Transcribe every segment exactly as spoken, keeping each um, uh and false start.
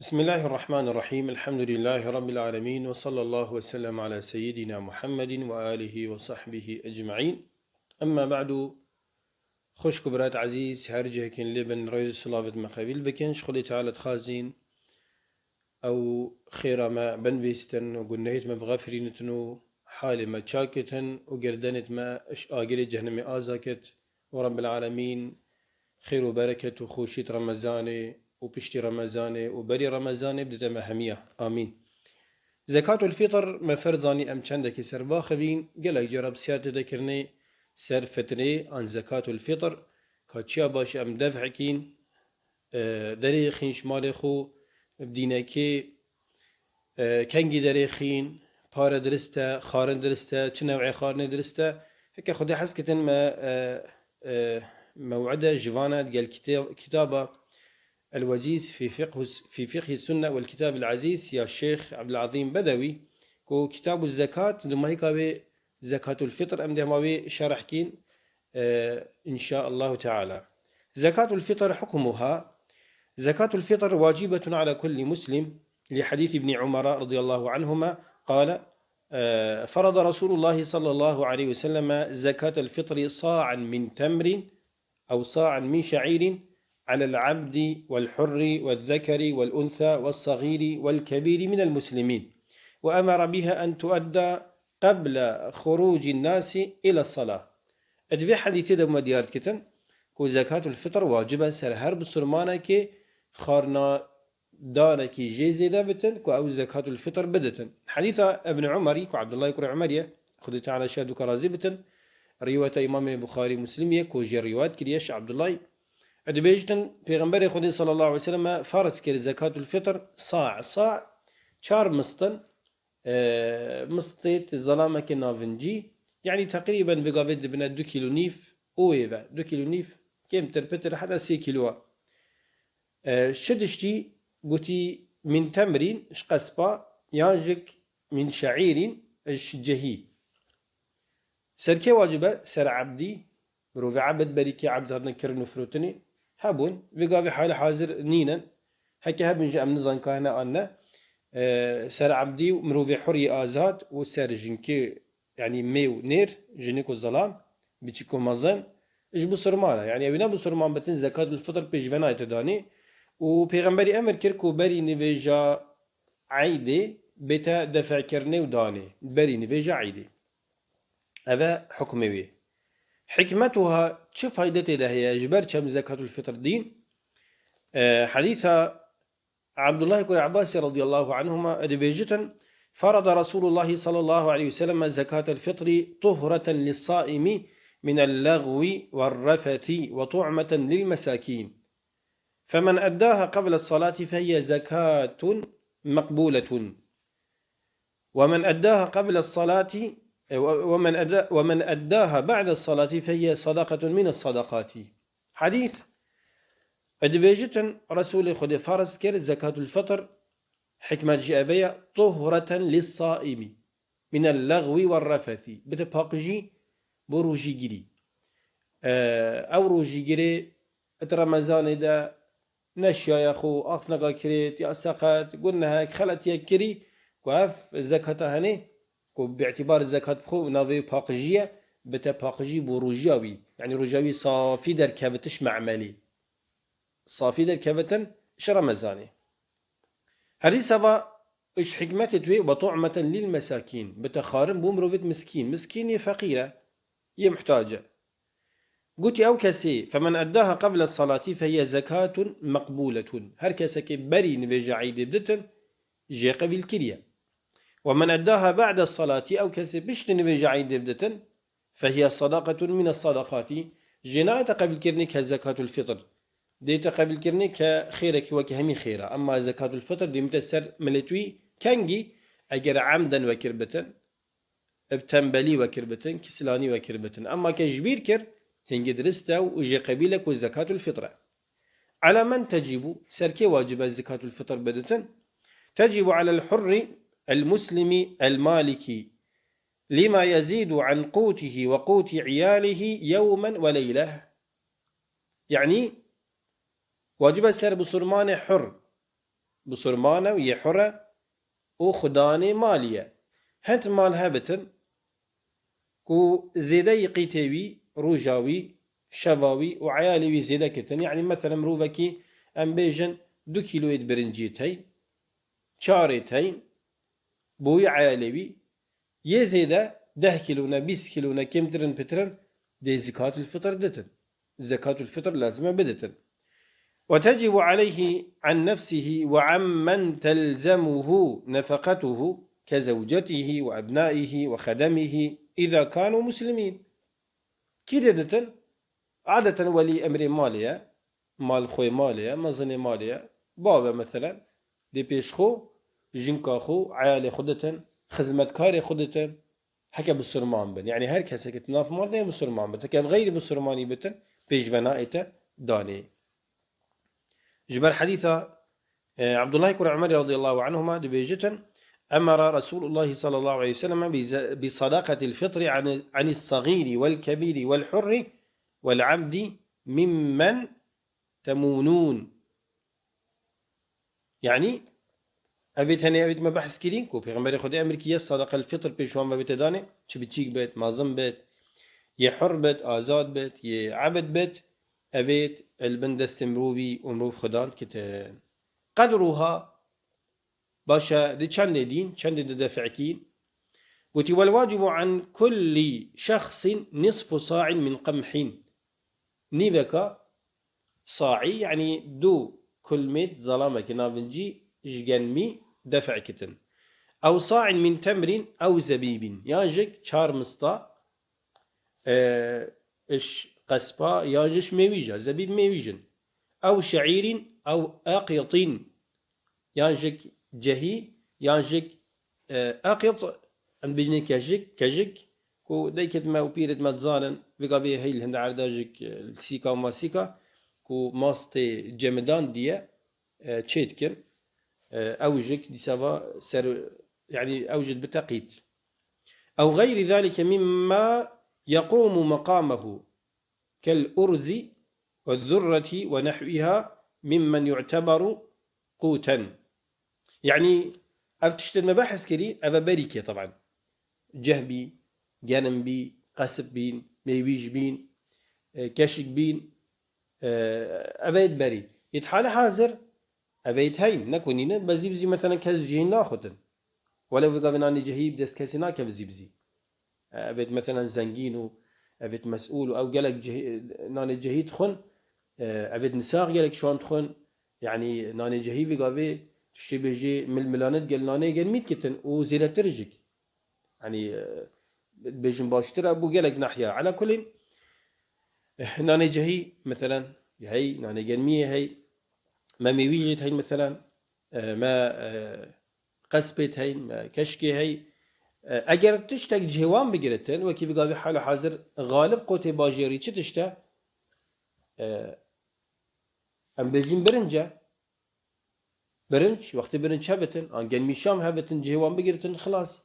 بسم الله الرحمن الرحيم. الحمد لله رب العالمين. وصلى الله وسلم على سيدنا محمد وآله وصحبه أجمعين. أما بعد. Xwişk û birat ezîz, her cihekên lê bin rêz û silavit me qebîl bikin. Ji Xwedê Teala dixwazîn ew xêra me binvîstin û gunehêt me bixefirînitin û halê me çakitin û gerdenêt me ji agirê cehennemê aza kit û Rebbil Alemîn xêr û bereket û xweşît Remezanê û piştî Remezanê û berî Remezanê bidite me hemiya. Amîn. Zekatul fitr me ferz zanî em çendekî ser baxivîn, gelek cara pisyar tê de kirinê ser fitrê an zekatul fitr, ka çiya baş em def hekîn, e, derê xîn ji malê xwe, dînekê, e, kengî derê xîn, pare dirist e, xarin dirist e, çi newê xarinê dirist e. Heke Xwedê hez kitin me, e, e, mew'ide ji vana digel kite-, kitaba El-Weciz fî fiqhu-, fî fiqhi sunne wel kitab el-Aziz ya Şêx Ebdulazîm Bedewî, ku Kitabu Zekat, di mahîka wê Zekatul Fitr, em dê hema wê şerh kîn, e, inşaallahu teala. Zekatul Fitr hukmuha. Zekatul Fitr wacibetun ala kulli muslim, li hadîs Ibn Umar radıyallahu anhuma, qala, e, فرض رسول الله صلى الله عليه وسلم زكاة الفطر صاعا من تمر أو صاعا من شعير على العبد والحر والذكر والأنثى والصغير والكبير من المسلمين، وأمر بها أن تؤدى قبل خروج الناس إلى الصلاة. Di vê hadîsê de me diyar dikitin ku zekatul fitr wacib e ser her bisurmanekê xarna danekî jê zêde bitin ku ew zekatul fitr biditin. Hadîsa Ibn Umerî ku Abdullahê kurê Umer ye, Xwedê Teala ji her duka razî bitin, rîwayeta Îmamê Buxarî Muslimî ye ku jê rîwayet kiriye ji Abdullahî. Dibêjitin, Pêxemberê Xwedê sallallahu aleyhi ve sellem ferz kir zekatul fitr sa, sa çar mistin, e, mistê ti zelameke navincî, yanî teqrîben vê gavê dibine du kîlo nîv û ê ve, du kîlo nîv, kêmtir pitir heta sê kîlo. E, şi diştî gotî min temrîn ji qespa, yan jik min şeîrîn ji cehî. Ser kê wacib e? Ser ebdî, mirovê ebd berî kê ebd hatine kirin û firotinê hebûn. Vê gavê hali hazir nînin. Heke hebin jî em nizan ka hene an ne. E, ser ebdî û mirovê hurî azad û ser jinkê, yanî mêw nêr, jinik û zelam, biçik û mezin, ji bisurman e. Yanî ew ne bisurman bitin, zekatul fitr pêş ve nayte danê. Û Pêxemberî emir kir ku berî nivêja eydê bête defekirinê û danê. Berî nivêja eydê. Ev e hukmê wê. Hikmetuha, çi fayde tê de heye? Ji ber çem zekatul fitr dîn? E, hadîsa Abdullah kurê Abbasê radıyallahu anhuma dibêjitin, فرض رسول الله صلى الله عليه وسلم زكاة الفطر طهرة للصائم من اللغو والرفث وطعمة للمساكين. فمن أداها قبل الصلاة فهي زكاة مقبولة. ومن أداها قبل الصلاة، ومن أدا-، ومن أداها بعد الصلاة فهي صدقة من الصدقات. Hadîs, dibêjitin, Resûlê Xwedê ferz kir zekatul fitr, hikmet jî ev e, طهرة للصائم من اللغو والرفث. Bide paqijî bo rojîgirî. E, ew rojîgirê di Remezanê de neşiyaya xwe, axneka kirêt ya seqet, gunehek, xeletiyek kirî, ku ev zekata henê, ku bi îtîbar zekat bi xwe navê paqijî ye, bite paqijî bo rojiya wî. Yanî rojiya wî safî derkevitiş me'melî. Safî derkevitin ji Remezanê. Herî seva ji hikmetê tu yê, وطعمة للمساكين. Bite xarin bo mirovêt miskîn. Miskîn yê feqîr e, yê muhtac e. Gotî ew kesê, فمن أداها قبل الصلاة فهي زكاة مقبولة. Her kesekê berî nivêja eydê biditin, jê qebîl kiriye. ومن أداها بعد الصلاة, ew kesê piştî nivêja eydê biditin, فهي صدقة من الصدقات. Jê nayete qebîlkirinê ke zekatul fitr. Dête qebîlkirinê ke xêrekî weke hemî xêra. Emma zekatul fitr dêmite ser miletwî kengî, eger emden wekir bitin, bi tembelî wekir bitin, kisilanî wekir bitin. Emma ke ji bîr kir, hingî dirist e û jê qebîl e ku zekatul fitr e. على من تجب, ser kê wacib e zekatul fitr biditin? تجب على الحر المسلم المالك لما يزيد عن قوته وقوت عياله يوما وليلة. Yanî, wacib e ser bisurmanê hur, Bisurman e û yê hur e û xudanê malî ye. Hend mal hebitin ku zêde yî qîtê wî, roja wî, şeva wî û eyalê wî zêde kitin. Yanî, meselen, mirovekî, em bêjin, du kîloyê birinciyê tey, çarê tey, boyî eyalê wî, yê zêde deh kîlo ne, bîst kîlo ne, kêmtirin pitirin, dê zekatul fitr ditin. Zekatul fitr lazim e biditin. وتجب عليه عن نفسه وعمن تلزمه نفقته كزوجته وأبنائه وخدمه إذا كانوا مسلمين. Kî dê ditin? Adeten welî emrê malê ye, mal xwê malê ye, mezinê malê ye. Bav e meselen, dê pêş xwe, jinka xwe, eyalê xwe ditin, xizmetkarê xwe ditin. Heke bisurman bin. Yanî her kesek di nav mal de ya bisurman bin. Heke xeyrî bisurmanî bitin, pêşve naête danê. Ji ber hedîsa, e, Abdullah kurê Umer radıyallahu anhuma dibêjitin, أمر رسول الله صلى الله عليه وسلم بز-، بصدقة الفطر عن، عن الصغير والكبير والحر والعبد ممن تمونون. Yanî, evê tenê evê me behs kirîn ku Pêxemberê Xwedê emir kiriye sadaqel fitr pêş wan ve bête danê, çi biçîk bit, mezin bit, yê hur bit, azad bit, yê ebid bit, evê li bin destê mirovî û mirov xwedan kitin. Qedruha, baş e, di çendê dîn, çendê di defekîn. Gotî, والواجب عن كل شخص نصف صاع من قمح. Nîveka saî, yanî du kulmêt zalamekî navincî ji genmî def kitin. Ew sa'in min temrin ew zebîbin, yan jik çar mista, e, iş qespa, yan jiş mêwîja, zebîb mêwîjin. Ew şeîrin ew aqitin, yan jik cehî, yan jik, e, aqit, em bêjinê kejik, kejik, ku daykêt me û pîrêt me dizanin, vê gavê hey li hinde erda jik, e, li sîka û masîka, ku mastê cemidan diye, e, çê dikin. E, ew jik dîsa va ser, yanî ew jik biteqît. Ew xeyrî zalike mimma yequmu meqamehu. كالأرز والذرة ونحوها ممن يعتبر قوتا. Yanî, ev tiştên me behs kirî, ev e berîkê, teban. Ceh bî, genim bî, qesip bîn, mêwîj bîn, e, keşik bîn, e, ev ê berî. Yê hali hazir, Ev ê teyn, ne ku nîne, be zî bi zî, meselen, kes cihî naxutin. Welew vê gavê nanê cihî bi dest kesî nake bi zî bi zî. Ev ê, meselen, zengîn û ev ê mesûl û ew gelek cihî, nanê cihî dixwin, e, ev ê nisax gelek şan dixwin. Yanî nanê cihî vê gavê tu şê bêjê milmilane digel nanê genmî dikitin û zêdetir jik. Yanî, e, bêjin baştir e, bû gelek nahya. Ela kulîn, eh, nanê cehî, meselen, hey, nanê genmiyê hey, me mêwîjê hey, meselen, e, me, e, qespê hey, me keşkê hey. E, eger tiştek cihê wan bigiritin, wekî vê gavê hala hazir xalib qotê bajêrî çi tişt e? E, em bêjin birinc e. Birinc, wextê birinc hebitin, an genmî şam hebitin, cihê wan bigiritin, xilas.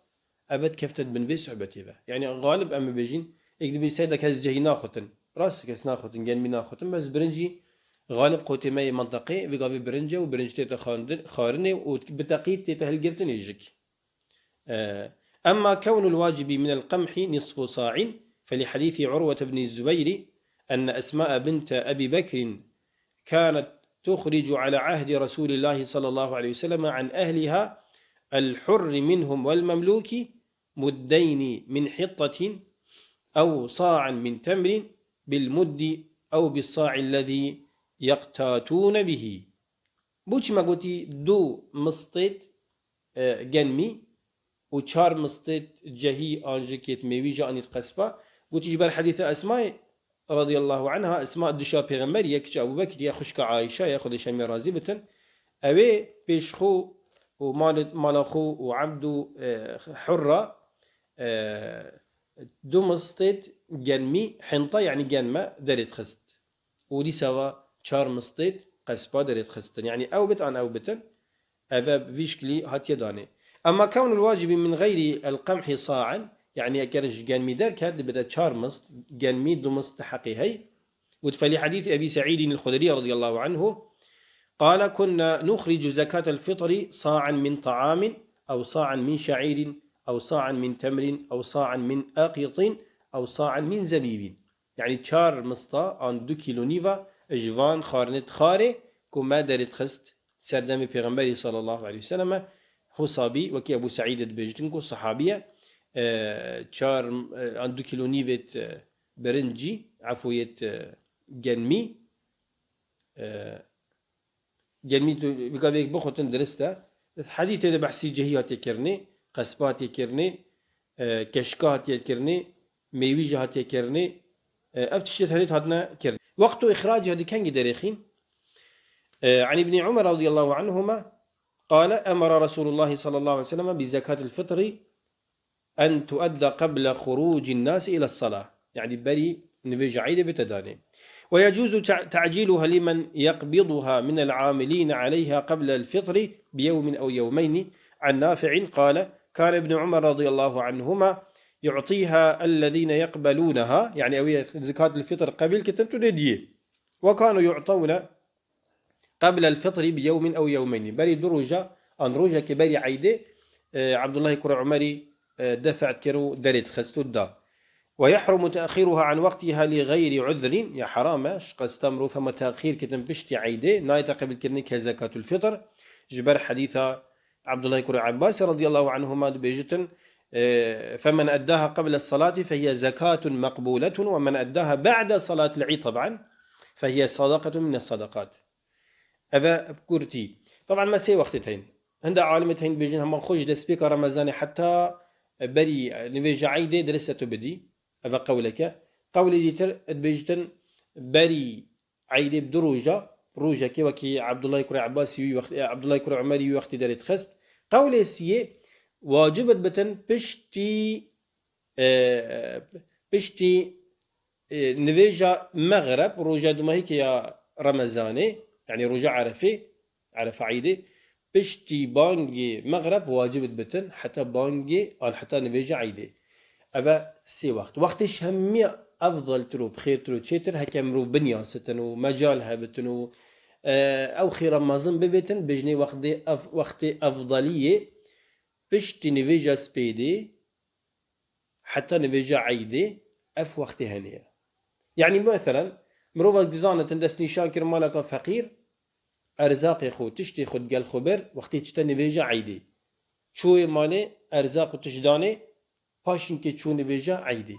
Evet keftin bin vê sohbetê ve. Yanî, xalib em bibêjin, êk dibî seyda kes cehî naxutin. Rast kes naxutin, genmî naxutin, bes birincî xalib qotê me yê menteqê, vê gavê birinc e û birinc tête xandin-, xarinê û biteqî tête hilgirtinê jik. آه، أما كون الواجب من القمح نصف صاع فلحديث عروة بن الزبير أن أسماء بنت أبي بكر كانت تخرج على عهد رسول الله صلى الله عليه وسلم عن أهلها الحر منهم والمملوك مدين من حطة أو صاعا من تمر بالمد أو بالصاع الذي يقتاتون به. Bo çi me gotî du mistêt, e, genmî û çar mistêt cehî an jikêt mêwî ji anît qespa? Gotî ji ber hedîsa Esmayê radiyallahu anha, Esma dişa Pêxemberî ye, kiça Ebû Bekirî ye, xwişka Ayşe ye, Xwedê şemê razî bitin. Ew ê pêş xwe û malê, mala xwe û ebd û, e, hurra, e, du mistêt genmî, hinta, yanî genme derê dixist. Û dîsa va çar mistêt qespa derê dixistin. Yanî ew bit an ew bitin, ev e bi vî şiklî hatiye danê. Emma kewnul wacibi min xeyrî el qemhî sa'en, yanî eger ji genmî derket, dibite çar mist, genmî du mist heqê hey. Got, felî hedîs Ebî Seîdîn el Xudrî radiyallahu anhu, قال: كنا نخرج زكاة الفطر صاعا من طعام، أو صاعا من شعير، أو صاعا من تمر، أو صاعا من أقط، أو صاعا من زبيب. Yani çar mista an du kîlo nîva ji van xwarinê dixwarê ku me derê dixist. Serdemê Pêxemberî sallallahu aleyhi ve selleme, Husabi, wekî Ebu Seîdê dibêjtin ku sahabî ye, e, çar, e, an du kîlo nîvêt, e, birincî, efûyêt, e, genmî, e, genmî tu bi gavê yek bixwîtin dirist e. Di hedîsê de behsî cihî hatiye kirinê, qespa hatiye kirinê, e, keşka hatiye kirinê, mêwî jî hatiye kirinê. E, ev tiştê tenê hatine kirin. Wexto îxracê di kengî derêxîn? E, عن ابن عمر رضي الله عنهما قال: أمر رسول الله صلى الله عليه وسلم بزكاة الفطر أن تؤدى قبل خروج الناس إلى الصلاة. Yani berî nivêja Eydê bite danê. ويجوز تع-، تعجيلها لمن يقبضها من العاملين عليها قبل الفطر بيوم أو يومين. عن نافع قال: كان ابن عمر رضي الله عنهما يعطيها الذين يقبلونها. Yani ew ê zikatul fitr qebîl kitin tu dê diyê. وكانوا يعطون قبل الفطر بيوم أو يومين. Berî du roja, an rojekê berî Eydê, e, Abdullahê kurê Umerî, e, def kir û derê dixist û da. ويحرم تأخيرها عن وقتها لغير عذر. Ya heram e, ji qesta mirov hema texîr kitin piştî Eydê, nayête qebîlkirinê ke zekatul fitr. Ji ber hedîsa Abdullahê kurê Ebbasê radiyallahu anhuma dibêjitin, e, فمن أداها قبل الصلاة فهي زكاة مقبولة، ومن أداها بعد صلاة العيد طبعا فهي صدقة من الصدقات. Ev e bi kurtî. Taban me sê wextê teyn. Hinde alimê teyn dibêjin hema xwe ji destpêka Remezanê heta berî nivêja Eydê dirist e tu bidî. Ev e qewleke. Qewlê dîtir dibêjitin berî Eydê bi du roja, rojekê wekî Abdullahê kurê Ebbasî wî wext-, e, Abdullahê kurê Umerî wî wextî derê dixist. Qewlê siyê wacib dibitin piştî, e, piştî e, nivêja Mexreb, roja dumahîkê ya Remezanê, yanî roja Erefê, Erefe Eydê, piştî bangê Mexreb wacib dibitin, heta bangê an heta nivêja Eydê. Ev e sê wext. Wextê ji hemî efdaltir û bi xêrtir û çêtir, heke mirov binyasitin û mecal hebitin û, e, ew xêra mezin bivêtin, bêjinê wextê ev-, wextê efdaliyê piştî nivêja spêdê, heta nivêja Eydê ev wextê hene ye. Yanî, meselen, mirovek dizanitin destnîşan kir maleka feqîr, erzaqê xwe, tiştê xwe digel xwe bir, wextê çite nivêja Eydê. Çûyê malê, erzaq û tişt danê, paşinkê çû nivêja Eydê.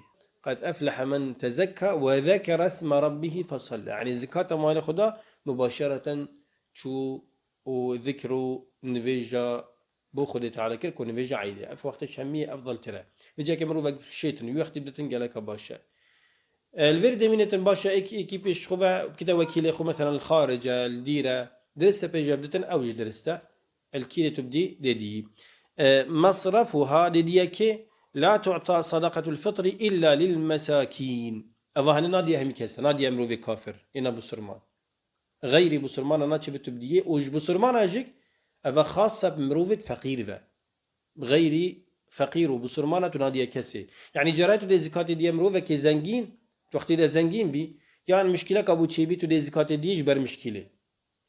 قد أفلح من تزكى وذكر اسم ربه فصلى. Yanî, zikata malê xwe da, mubaşereten çû û zikr û nivêja bo Xwedê Teala kir ku nivêja Eydê. Ev wextê ji hemiyê efdaltir e. Vê cihekê mirovek şêtin, wî wextî biditin geleka baş e. E, li vêr demînetin baş e, êk-, êkî pêş xwe ve bikite wekîlê xwe, meselen li xaric e, li dîr e. Dirist e pêş ve biditin, ew jî dirist e. Li kîrê tu bidî, dê diyî. E, مصرفها dê diye kê, لا تعطى صدقة الفطر إلا للمساكين. Eva hene nadiye hemî kese, nadiye mirovê kafir, ê ne bisurman. Xeyrî bisurmana naçe bi tu bidiyê û ji bisurmana jî eve xas e bi mirovê feqîr ve. Xeyrî feqîr û bisurmana tu nadiye kesê. Yanî cara tu dê zikatê diye mirovekê zengîn, tu wextê de zengîn bî, yan mişkîleka bo çêbî tu dê zikatê diyê ji ber mişkîlê.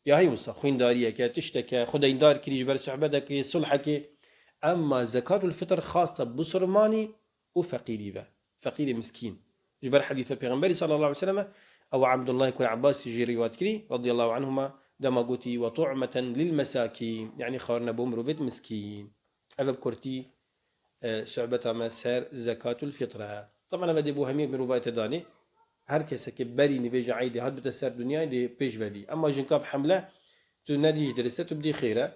Ya hey wisa, xwîndariyeke, tişteke, xwe deyndar kirî ji ber sohbetekê, sulhekê. Emma zekatul fitr xas e bisurmanî û feqîrî ve. Feqîrê miskîn. Ji ber hedîsa Pêxemberî sallallahu aleyhi ve sellem, ew Abdullah kurê Ebbasî jî rîwayet kirî, radiyallahu anhuma, dema gotî, "Ve tu'meten lil mesakîn", yanî xwarine bo mirovêt miskîn. Ev bi kurtî, e, sohbeta me ser zekatul fitr e. Taban ev dê bo hemî mirovayê te danê. Her kesekê berî nivêja Eydê hat bite ser dinyayê dê pêş vedî. Emma jinka bi hemle, tu nedî ji dirist e, tu bidî xêr e.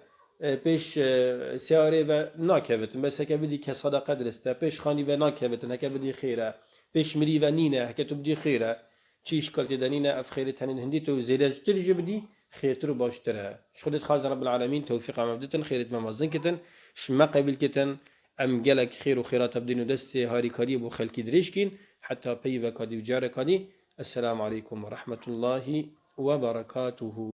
E, pêş, e, seyarê ve nakevitin, bes heke bidî ke sadaqa dirist e. Pêş xanî ve nakevitin, heke bidî xêr e. Pêş mirî ve nîne, heke tu bidî xêr e. Çi îşkal tê de nîne, ev xêrê tenê hindî tu zêdetir jî bidî, xêrtir û baştir e. Ji Xwedê dixwazin Rebbil Alemîn tewfîqa me biditin, xêrêt me mezin kitin, ji me qebîl kitin, em gelek xêr û xêrata bidin û destê harîkariyê bo xelkî dirêj kîn, heta peyveka dî û careka dî. Esselamu aleykum ve rahmetullahi ve berekatuhu.